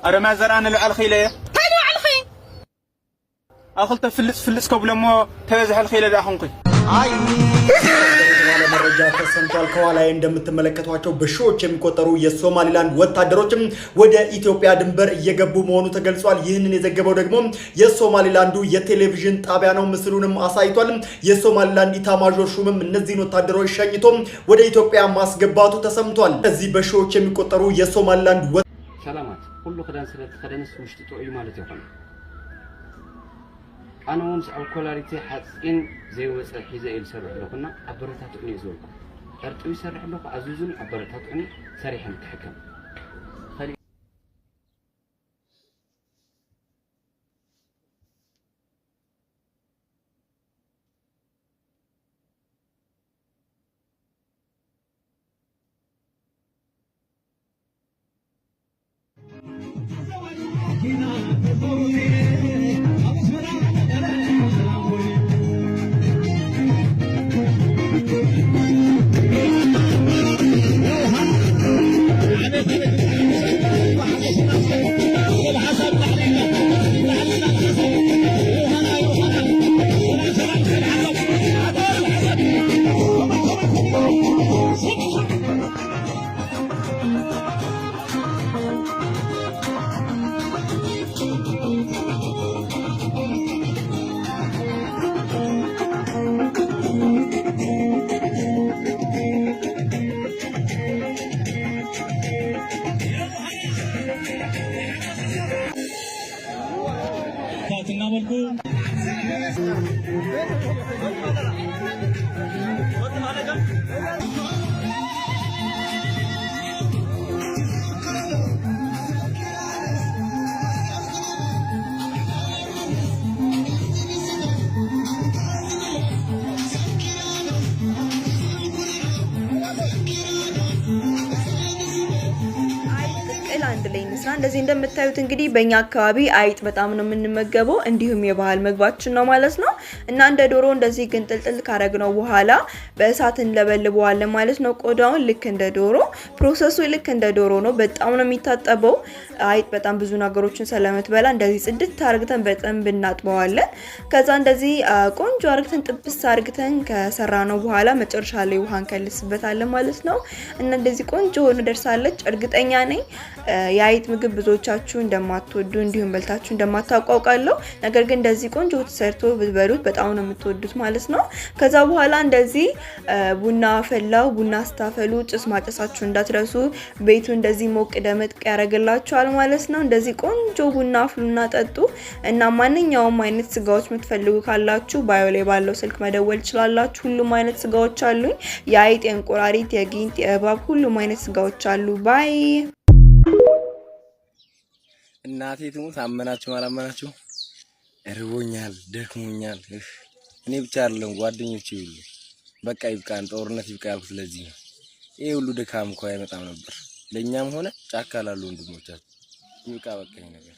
ኣረ ማዘር ኣነ ልዕል ኺኢለ እየ። እንታይ ንባዕልኺ? ኣብ ክልተ ፍልፅ ፍልፅ ከብሎ እሞ ተበዝሐ ልኺኢለ ድኣ ኾንኩ። የተባለ መረጃ ተሰምቷል። ከኋላዬ እንደምትመለከቷቸው በሺዎች የሚቆጠሩ የሶማሊላንድ ወታደሮችም ወደ ኢትዮጵያ ድንበር እየገቡ መሆኑ ተገልጿል። ይህንን የዘገበው ደግሞ የሶማሊላንዱ የቴሌቪዥን ጣቢያ ነው። ምስሉንም አሳይቷል። የሶማሊላንድ ኢታማዦር ሹምም እነዚህን ወታደሮች ሸኝቶ ወደ ኢትዮጵያ ማስገባቱ ተሰምቷል። እዚህ በሺዎች የሚቆጠሩ የሶማሊላንድ ሰላማት። ኩሉ ክዳን ስለ ተኸደነስ ውሽጢ ጥዑይ ማለት ይኮነ። ኣነ እውን ኣብ ኮላሊቲ ሓፂን ዘይወፀ ሒዘ እየ ዝሰርሕ ኣለኹና ኣበረታትዑኒ እየ ዝበልኩ። ዕርጥቢ ይሰርሕ ኣለኹ፣ ኣዚዙኒ ኣበረታትዑኒ፣ ሰሪሐ ንክሕከም። መልኩ አይጥ ቅቅል አንድ ላይ እንስራ። እንደዚህ እንደምታዩት እንግዲህ በእኛ አካባቢ አይጥ በጣም ነው የምንመገበው፣ እንዲሁም የባህል ምግባችን ነው ማለት ነው። እና እንደ ዶሮ እንደዚህ ግንጥልጥል ካረግነው በኋላ በእሳት እንለበልበዋለን ማለት ነው። ቆዳውን ልክ እንደ ዶሮ፣ process ኡ ልክ እንደ ዶሮ ነው። በጣም ነው የሚታጠበው። አይጥ በጣም ብዙ ነገሮችን ስለምትበላ እንደዚህ ጽድት አርግተን በደንብ እናጥበዋለን። ከዛ እንደዚህ ቆንጆ አርግተን ጥብስ አርግተን ከሰራነው በኋላ መጨረሻ ላይ ውሃ እንከልስበታለን ማለት ነው። እና እንደዚህ ቆንጆ ሆኖ ደርሳለች። እርግጠኛ ነኝ የአይጥ ምግብ ብዙዎቻችሁ እንደማትወዱ እንዲሁም በልታችሁ እንደማታውቁ አውቃለሁ። ነገር ግን እንደዚህ ቆንጆ ተሰርቶ ብትበሉት በጣም ነው የምትወዱት ማለት ነው። ከዛ በኋላ እንደዚህ ቡና ፈላው። ቡና ስታፈሉ ጭስ ማጨሳችሁ እንዳትረሱ። ቤቱ እንደዚህ ሞቅ ደመቅ ያደርግላችኋል ማለት ነው። እንደዚህ ቆንጆ ቡና አፍሉና ጠጡ። እና ማንኛውም አይነት ስጋዎች የምትፈልጉ ካላችሁ bio ላይ ባለው ስልክ መደወል ትችላላችሁ። ሁሉም አይነት ስጋዎች አሉኝ። የአይጥ፣ የእንቁራሪት፣ የጊንጥ፣ የእባብ ሁሉም አይነት ስጋዎች አሉ። Bye። እናቴ ትሙት አመናችሁ አላመናችሁ እርቦኛል፣ ደክሞኛል። እህ እኔ ብቻ አይደለም፣ ጓደኞቼ ሁሉ በቃ ይብቃን፣ ጦርነት ይብቃ ያልኩት ለዚህ ነው። ይሄ ሁሉ ድካም እኮ አይመጣም ነበር ለእኛም ሆነ ጫካ ላሉ ወንድሞቻችን። ይብቃ በቃ ይሄ ነገር።